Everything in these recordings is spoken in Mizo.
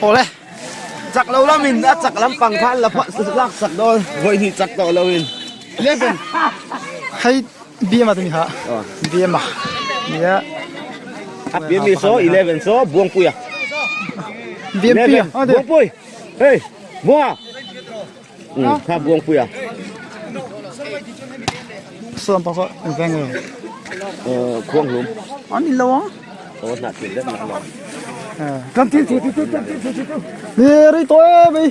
Awle. Chak lo lamin a chak lampang kha an la lak sak dawn. Vawi hnih chak tawh loin. 11. Hei BM a timi kha. BM a. Nia. A BM mi so 11 so Buangpuia. BMP a. Buangpui. Hey, Buanga. Kha Buangpuia. Saw lampang saw an veng nge. Khuanghlum. An in lo ang. Aw hnah thil deuh nak lo. Kan thil thu thu kan thil thu thu. Ni rei tawh e mai.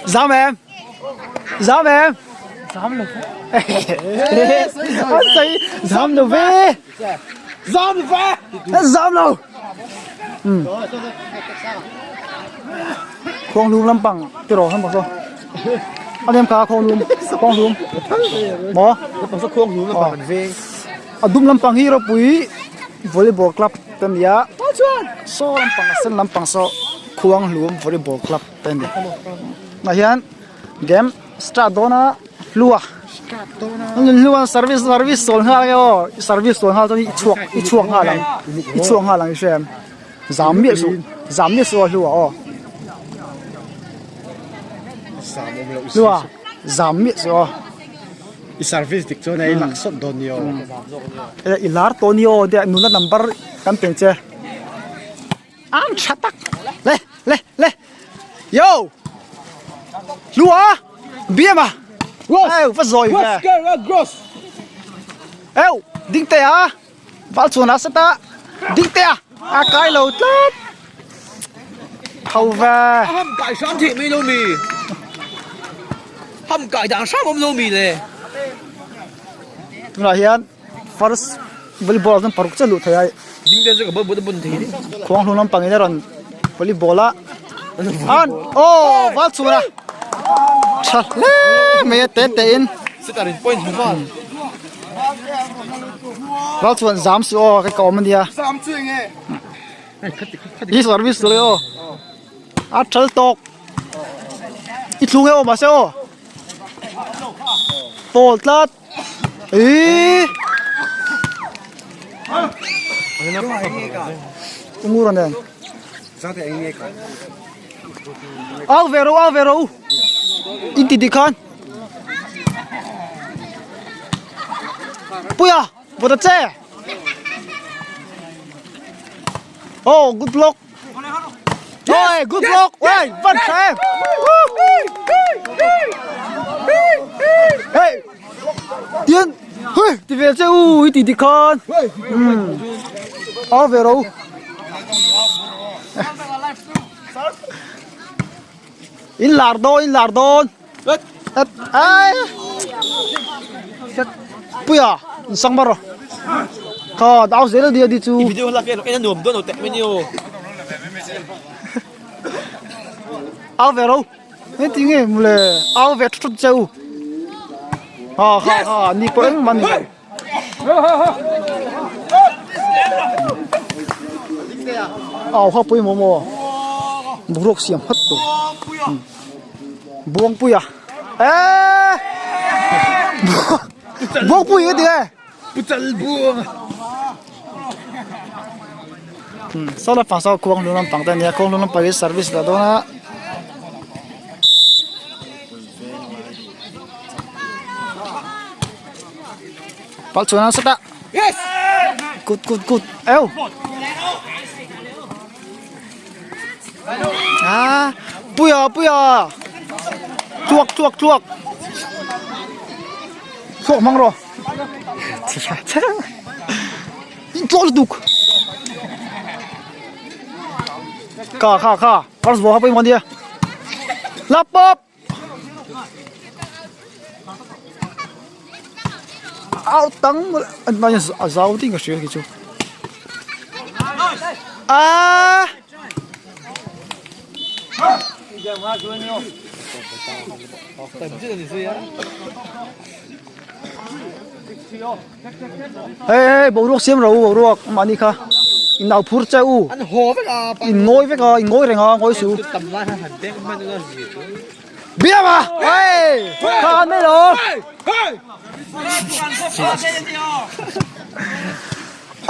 Zam em? Zam em? Zam lo ve. Zam lo ve. Zam lo ve. Zam lo. Khuanglum lampang tiraw heng bawk saw. A nem kha khuanglum khuanglum maw? Lampang saw khuanglum lampang an veng. A dum lampang hi ropui volleyball club te a ni a saw lampang a sen lampang saw khuanglum volleyball club te a ni. Tah hian game start dawn a hlua hlua service service sawl nghal ang e aw service sawl nghal chuan i chhuak i chhuak nghal ang i chhuak nghal ang i hria em. Zam miah suh, zam miah suh a hlua aw. Hlua, zam miah suh aw. I service dik chuan ei lak sawt dawn ni aw. I lar tawh ni aw deh nuna number kan peng che. An tha tak. Le le le. Yo. Hlua. Biama. Eu va zawi ve. Eu ding te a. Val chuan a set a, ding te a, a kai lo tlat. Tho ve. A ham kai hram theih mai lo mi. Ham kai dan hram awm lo mi le. Tunah hian first volleyball ah chuan paruk chiah luh thei a. Ding te chu ka bun bun thei ni. Khuang hlum lampang in a rawn volleyball a. An aw val chuan a tha hle mai a te te in. Setter in point hmu nghal. Val chuan zam suh aw ka awm ania. Zam chu enge? I service tur e aw. A thal tawk. I thlung e aw mahse aw. Pawl tlat. Ih. Ungur anen. Au ve ro au ve ro. In ti dik khan. Puia, vawt a che. Oh, good block. Oi, good block. Oi, vẫn tha em. Hey. Tiến. Hey, ti ve che u, i ti dik khan. Au ve ro. In lar dawn, in lar dawn. Ai. Puia, in sang bar rawh. Kha, dau zel dia di chu. I video lak en en nuam dawn lo tek mai ni aw. Au ve ro. Hei ti nge mule. Au ve thut thut cheu. Ha ha ha, ni pawh engmah ni lo. Au kha pawimawh maw boruak siam hat tur Buangpuia eee Buangpui ka ti e saw lampang saw khuang hlun lampang te a nia khuang hlun lampang hi service la dawn a. Pal chuan a sat a. Yes! Kut kut kut. Eu. Ah, puia puia. Chuak chuak chuak. Chuak mang ro. In chuak lutuk. Kha kha kha. First ball ha pawimawh ania. Lap pawp. Au tang a zau ding ka hria khi chu aaa Hei hei boruak siam ro boruak mahni kha in au phur che u in ngawi vek a in ngawi reng a ngawi su biam a hei kha an mai lo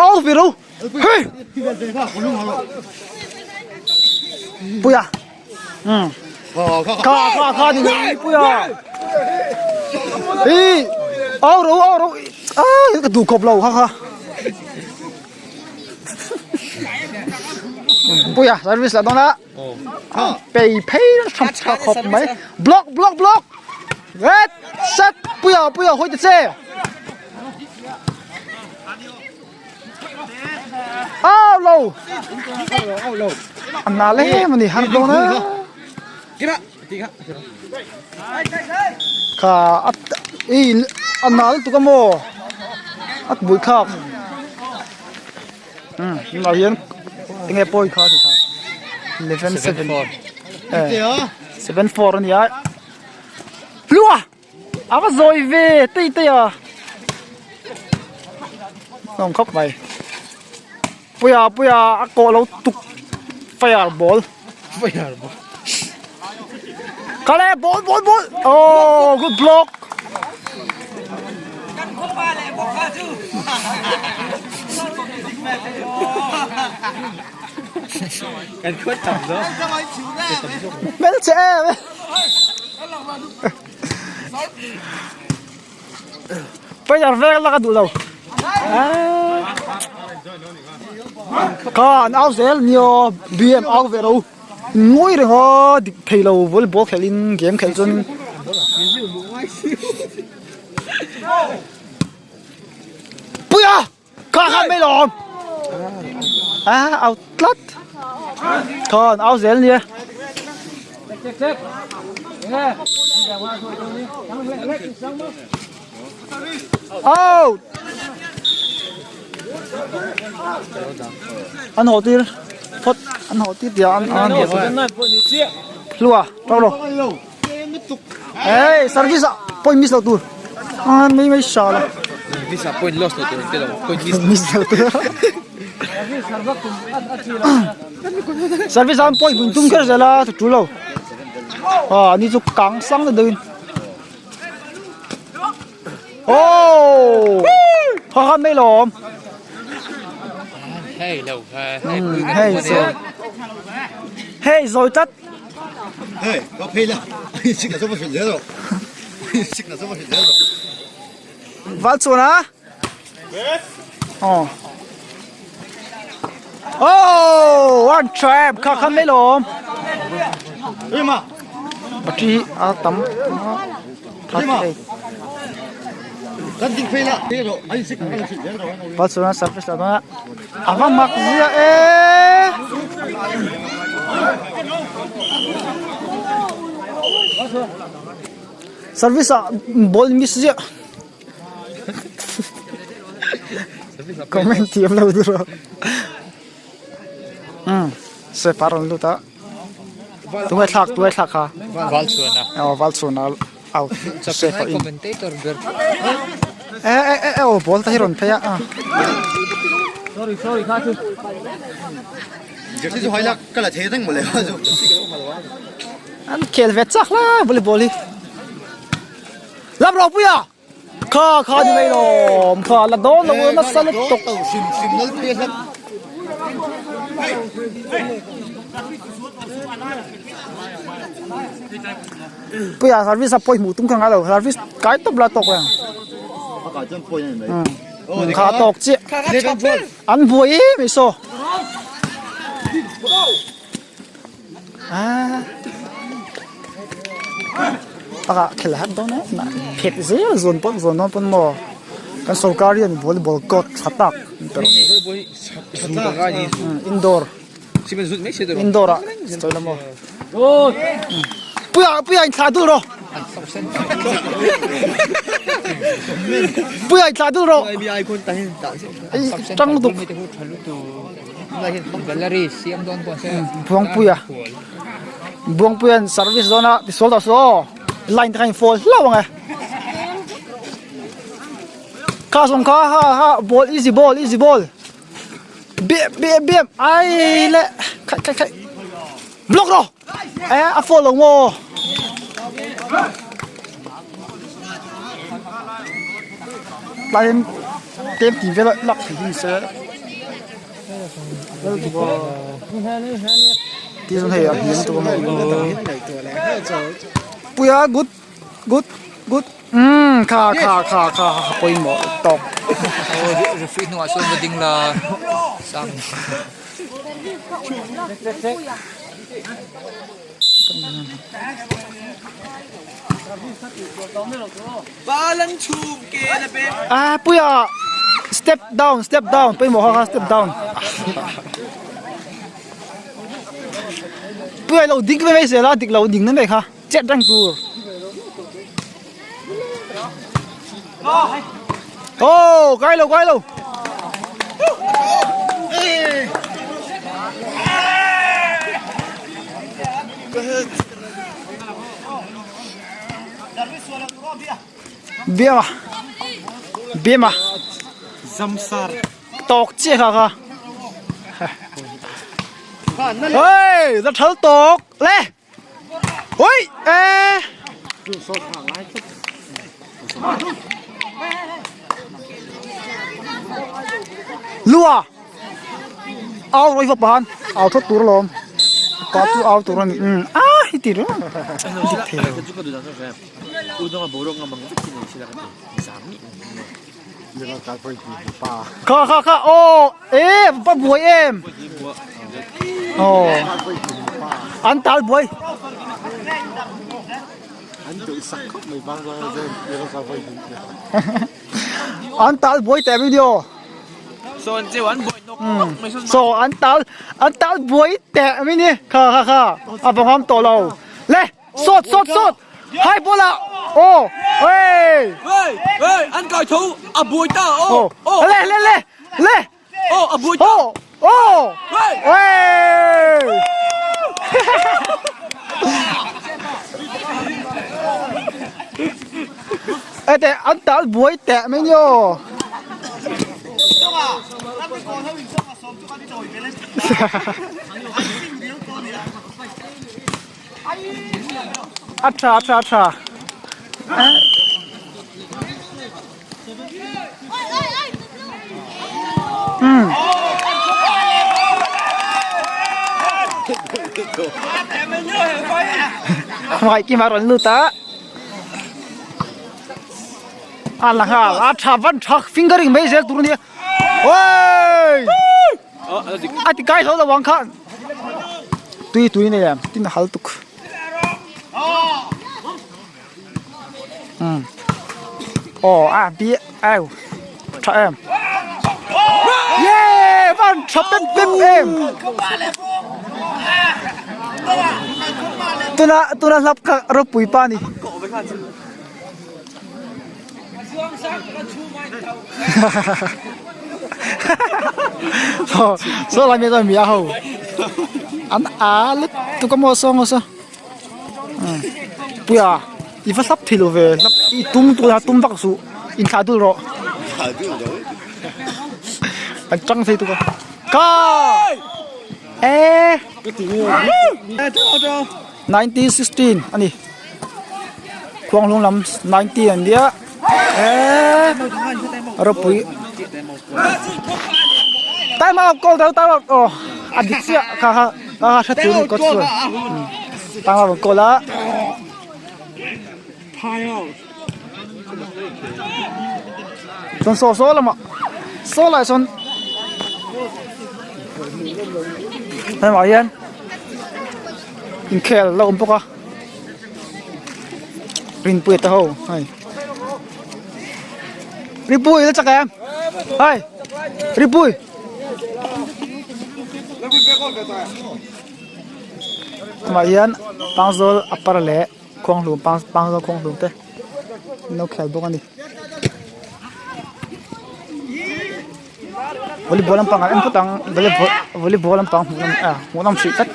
au ve ro hei puia Kha kha kha ni lo puia. Ih au ro au ro ai ka duh khawp lo kha kha. Puia service la dawn a. Pei phei tham tha khawp mai. Block block block. Red set puia puia hawi ta che. Au lo an na le em ani har dawn a kha a i a na lutuk a maw a bui thlak umm tunah hian enge point kha tih kha 11 7 7 4 a ni a hlua. A va zawi ve tei tei a hnawm khawp mai puia puia a kawh lo tuk fire ball fire ball kale ball ball ball oh good block hmelchhe em e. Player vek la ka duh lo ka an au zel nio bm au ve ro ngawi reng aw dik thei lo volleyball khelh in game khelh chuan puia Kha kha mai lawm. A au tlat. Khan au zel nia. Out. An haw tir phawt an haw tir tia an an haw tir. Hlua tawk lo. Hey service ah point miss lo tur. An mai mai sha la. Service ah point loss lo tur an ti lo. Point miss miss lo tur. Service ah point bun tum kher zela tu tu lo. Ah ni chu kang sang na deuhin. Oh! Kha kha mai lawm. Hei lo kha. Hei zo. Hei zawi tlat. Hei, ka phei la. Sik na zo hrilh zel rawh. Sik na zo hrilh zel rawh. Val chuan a. Oh. Oh, one trap kha kha mai lawm. Battery a tam. Val chuan a service la dawn a. A va mak zia e. Service ah ball miss ziah. Comment thiam lo tur a. Umm step a rawn lut a. Tunge thlak tunge thlak kha. Val chhuan a. Aw val chhuan a out step a in. E e e aw ball te hi rawn phei a. Sorry sorry kha chu. Jersey chu hailak ka la thei reng mawle kha chu. An khel ve chak hle volleyball hi. Lam ropui a! Kha kha ni mai lawm kha la dawn lo nasa lutuk. Hrim hrim lal phei hlak. Puia service a pawi hmuh tum kha ngai lo service kai tawp la tawk reng. A kai chuan pawi a ni mai. Kha tawk chiah. An buai em i saw. Pakah khel hat dawn em a phet zel zawn pawh zawn dawn pawn maw kan sorkar hian volleyball court tha tak indoor indoor ah sawi la maw puia puia in thlah dul rawh puia in thlah dul rawh tang lutuk. Buangpuia Buangpuia'n service dawn a tisual tawh suh aw line te kha in fall hlauh ang e. Kha sawm kha ha ha ball easy ball easy ball bem bem bem ai le khai khai khai block rawh e a fall lo maw tlai hian tlem tih vel a lak theih hi ni se tih chuan hei a hniam tur a maw puia good good good umm kha kha kha kha kha pawimawh tawk. Referee hnungah sawn va ding la sang. Ah puia step down step down pawimawh kha kha step down puia lo ding mai mai zel a dik lo ding na mai kha chet reng tur oh kai lo kai lo Biama Biama Zamsar tawk chiah kha kha Hey, ra thal tawk le Ui ê Lua Au roi va pan au thawt tur alawm ka chu au tur a ni umm a hi ti reng dik thei lo. Kha kha kha aw e pa buai em aw an tal buai. An tal buai teh video. So an tal an tal buai teh mai ni kha kha kha a va ngam tawh lo le sawt sawt sawt hai ball ah aw hey Hey an kai tho a buai ta aw aw le le le le aw a buai ta aw aw hey hey Ê teh an tal buai teh mai ni aw. A tha a tha a tha. Umm. Hmai kima rawn lut a. A la nghal a tha van tha fingering mai zel tur a nia. Oi! A ti kai hlo lo ang khan. Tui tui nei em tin a hal tuk. Umm. Aw a bi au tha em. Yeah! Van tha pem pem em. Tuna tuna hlap kha ropui pa ni. Saw lai mi chuan mi a ho an a lut tuk a maw saw ngaw saw puia i va hlap thei lo ve hlap i tum tur a tum vak suh inthlah dul rawh an tang thei tuk a ka e 1916 a ni khuanglung lam 19 an nia eee ropui time out call deuh time out aw a dik chiah kha kha kha kha hre tur a ni kawt chuan time out an call a chuan saw saw lamah saw lai sawn hemah hian inkhel la awm bawk a rinpuia te ho hei rinpui la chak em hei rinpui tumah hian pangzawl a par leh khuanghlum pangzawl khuanghlum te an lo khel bawk a ni. Volleyball lampang ah en phawt ang volleyball volleyball lampang hmuh nawm ah hmuh nawm hrih tlat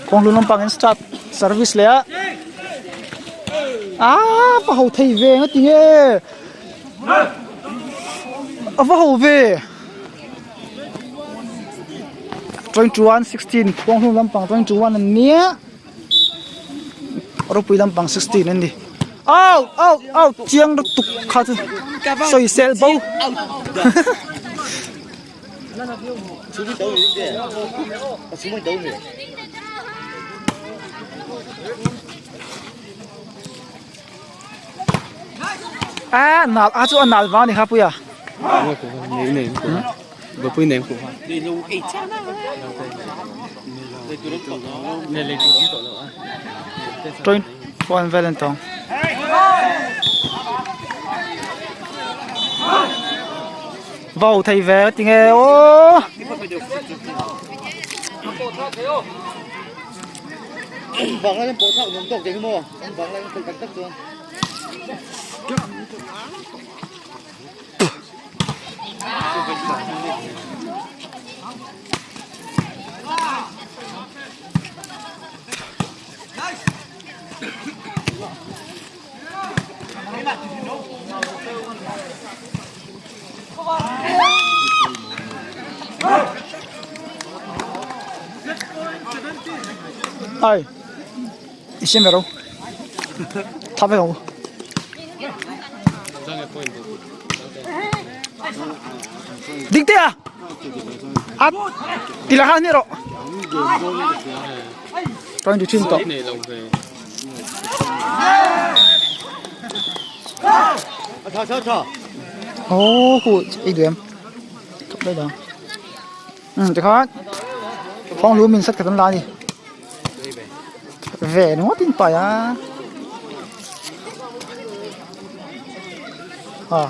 kawnghlun lampang in start service leh a. Ah va ho thei ve nga tinge a va ho ve 21 16 khuang hlum lampang 21 an nia ropui lampang 16 an ni out out out chiang lutuk kha chu sawisel bo A nal a chu a nal vang a ni kha puia. 21 vel an tawng. Vau thei ve a ti nge aw. Ai i siam ve ro tha ve ho ding te a a ti la ha ni ro trying to chin to Oh, khu ei duem. Thok dai dang. Um tikhan phong lu min sat khat an la ni. Ve ngawt in pai a. Ha.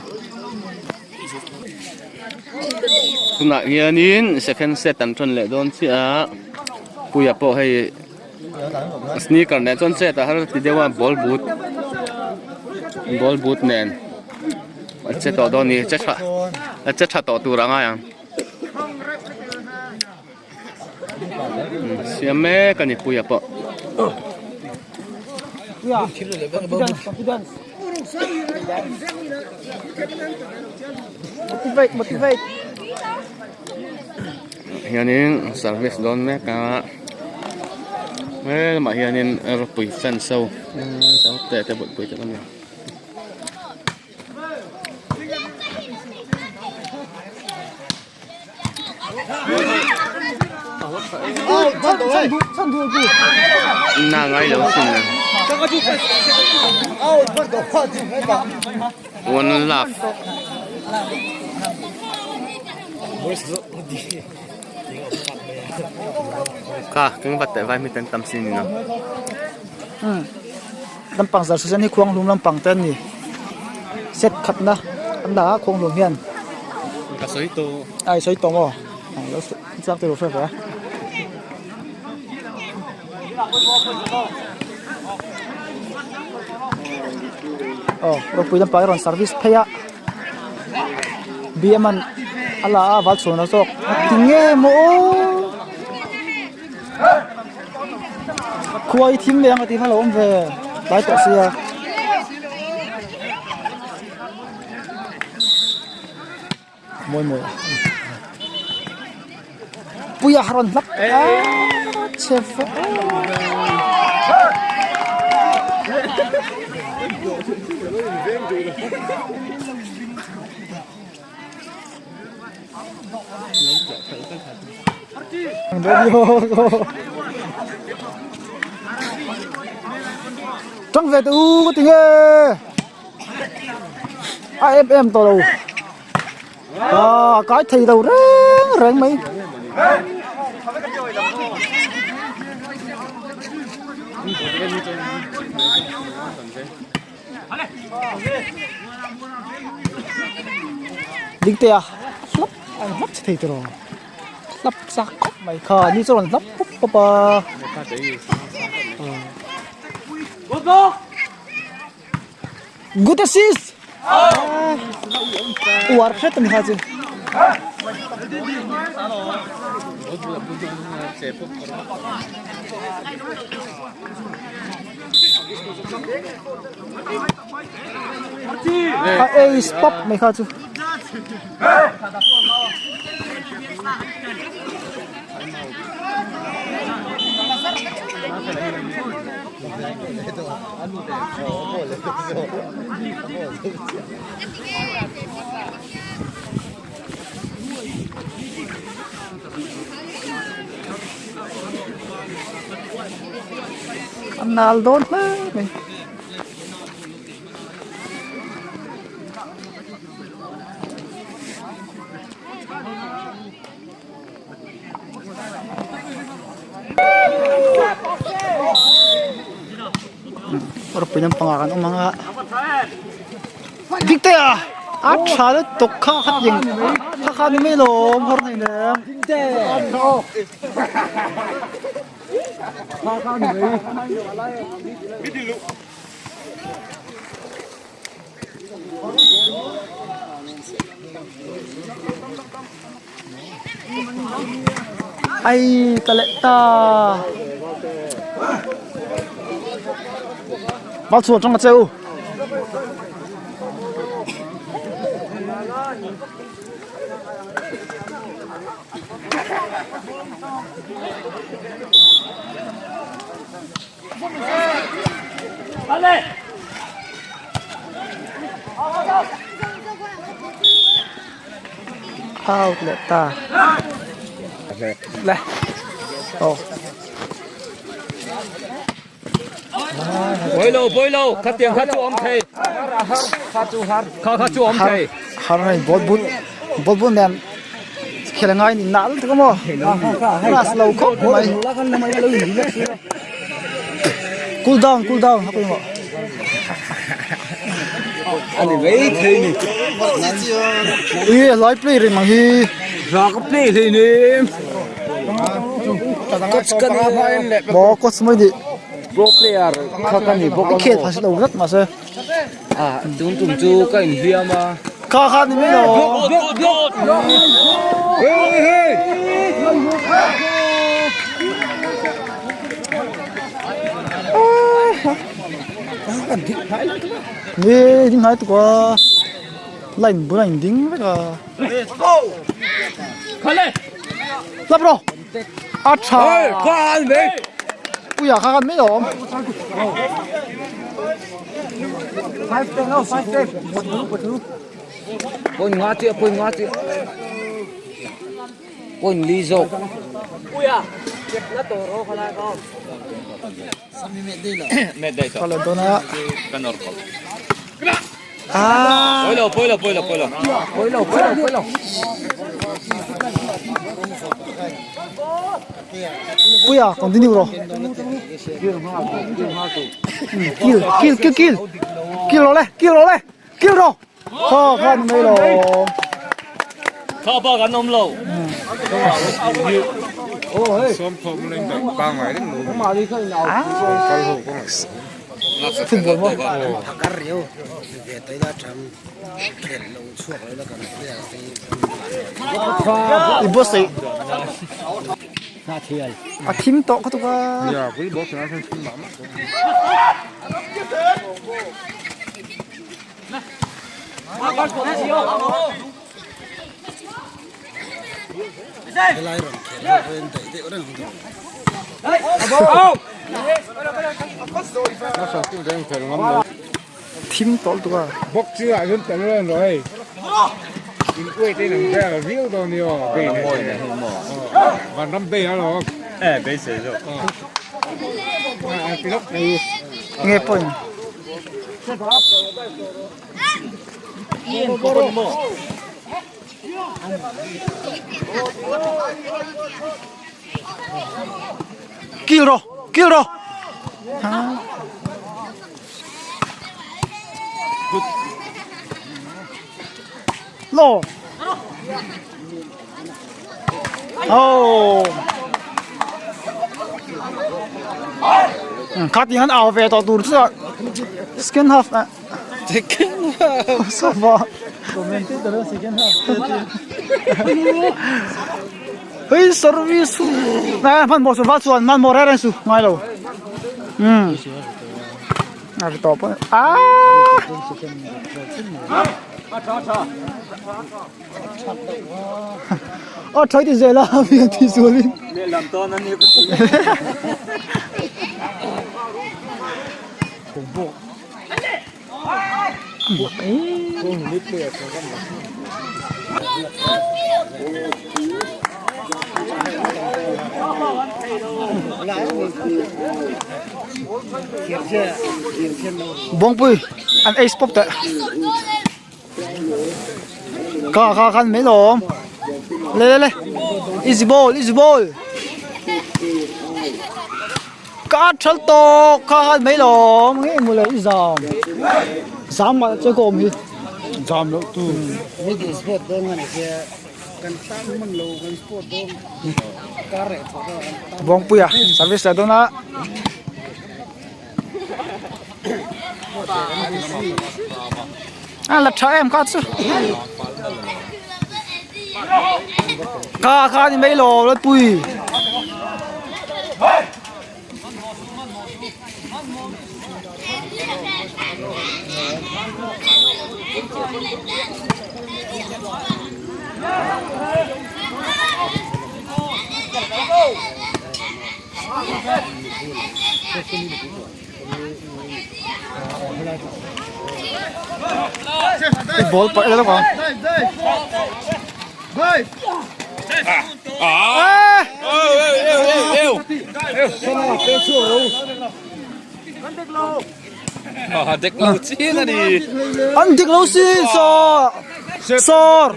Tunah hianin second set an ṭhawn leh dawn chiah a puia pawh hei sneaker nen chuan chet a har ti deuh a ball boot ball boot nen a che tawh dawn a ni che tha a che tha tawh tur a ngai ang siam mek a ni puia pawh. Hianin service dawn mek a he lamah hianin rawpui fans ho zo te te buaipui te awm a ni. Na ngai lo sin one love. Kha keng vat teh vai mi ten tam sin ni no. Lampang zar susan hi khuang hlum lampang te an ni set khatna an dah a khuang hlum hian Ka sawi tawh. A i sawi tawh maw? Lo chak te lo hre ve a. Aw ropui lampang hi a rawn service phei a. BM an a la a val chhuan a zawk a ti nge maw aw khuai thim leh ang a tih kha a lo awm ve tlai tawh sia mawi mawi puia a rawn hlap a chhe fawk Trăng về từ u có tiếng ê A em em tàu đầu À cái thì đầu reng reng mấy Ding te a hlap an hlap che thei tiraw hlap chak khawp mai kha ni chu rawn hlap pawp pawp a good assist uar hret a ni kha chu. A ace pawp mai kha chu. A nal dawn hle mai. Ropui lampangah kan awm ang a Dikte a a tha lutuk kha kha tiang kha kha ni mai lawm har nei nem Ai ka leh ta Vào chùa trong cái treo Out leh ta le oh Pawilo pawilo khatiang kha chu awm thei kha kha chu awm thei har hei ball bul ball bul nen khel ngai ni nal tak maw class lo khawp mai cool down cool down a pawimawh ani mai thei ni ui lai play reng ang hi ra ka play hlei ni coach ka ni maw coach mai ni pro player kha ka ni bawk a khel phah lo zat mahse a tun tum chu ka inhliam a kha kha ni mai lo Ni ding hnai tuk a line bulah in ding vek a lap rawh a tha puia kha khan mai a awm. Point li zawk. Kala dawn a. Ah. Pawilo pawilo pawilo pawilo. Pawilo pawilo pawilo. Puia continue rawh. Kill kill kill kill. Kill rawh le kill rawh le kill rawh. Kha kha ni mai lo. Kha bak an awm lo. Football maw? I boss ei. A thim tawh kha tuk a. Thim tawh lutuk a. Nge point. Kill rawh kill rawh Lo Oh Kha ti han au ve tawh tur chu second half ah second half sofa second half hei service hman hmawh su va chuan hman hmawh reng reng su ngai lo um. A ri tawh pawh aaa. A tha ti zel a mi an tih zualin. Lehlam tawn a ni ka ti. Bawngpui an ace pawp teh kha kha khan mai lawm le le le easy ball easy ball ka thal tawk kha khan mai lawm nge maw le i zam zam mah che ka awm hi zam loh tu Bawngpuia service leh dawn a. A la tha em kha chu. Kha kha ni mai lo la pui. Ball paih la lawk ang. An dik lo si sawr sawr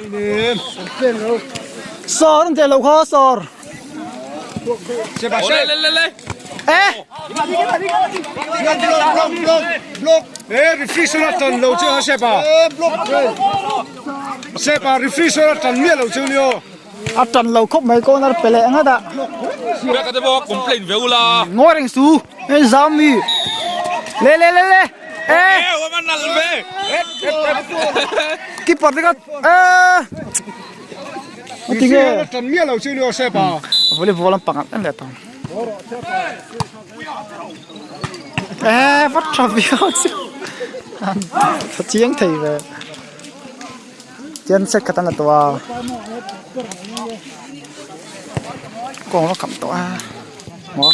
sawr an teh lo kha sawr. A tan lo khawp mai corner pe leh nghat a. Ngawi reng su hei zam mi le le le le e keeper te kha e. Tinge tan miah lo chu ni aw Sepa. Volleyball an pangat em leh tawng. Eh vat tha viau chu. Tha chiang thei ve. Chian set khat an la tawh a. Kawng a kham tawh a. Maw.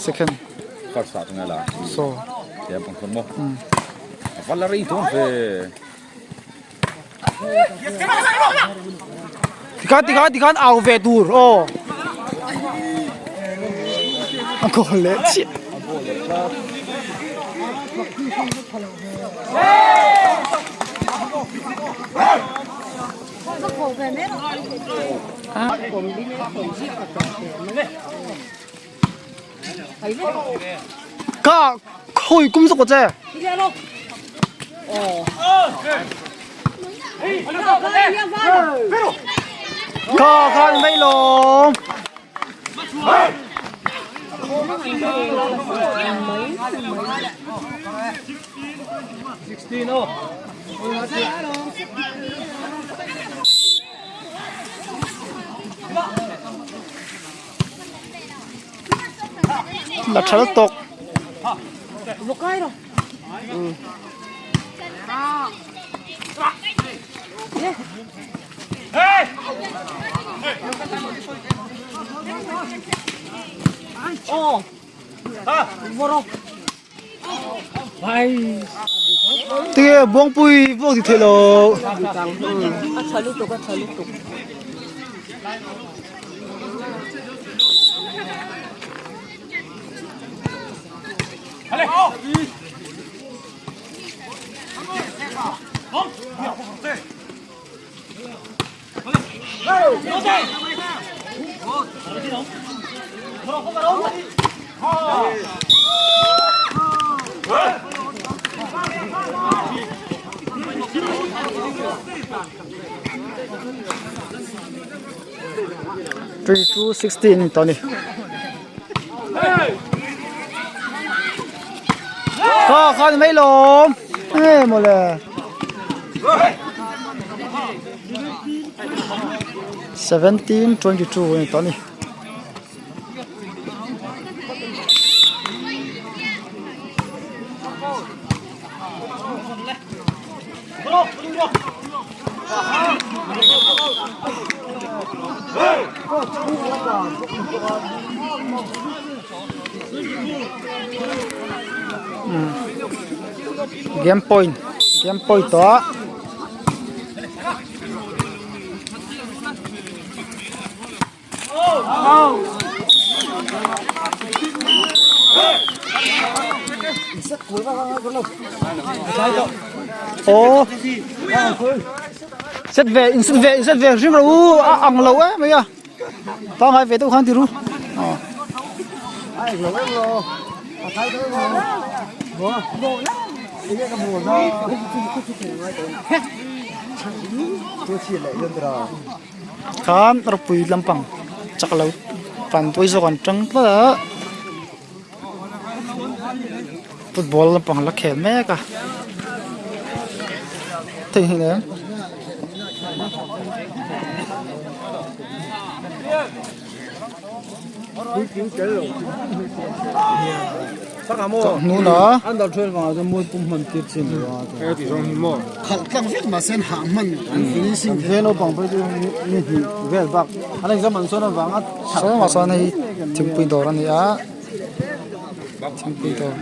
Second. First ah chunga la. So. Tiam pang khon mo. Valerie thon fe. Tikhan tikhan tikhan au ve tur aw a goal leh chiah. Ka khawi kum zawk che. Ka khan mai lawm. La tha tawk. Tinge Buangpui vuak ti theih lo. A tha lutuk a tha lutuk. 22 16 ni tawh a ni. Kha kha ni mai lawm nge mawle. 17-22 a ni tawh a ni. Game point game point tawh a. Aw set ve in set ve in set ve hrim rawh u a ang lo em mai a pangngai ve deuh khan ti ru aw. Khan ropui lampang chak lo vanduai zawk an tang tlat a football lampang la khel mek a theihnghilh em. Chawhnuna saw sawn hei thingpui dawr a ni a thingpui dawr.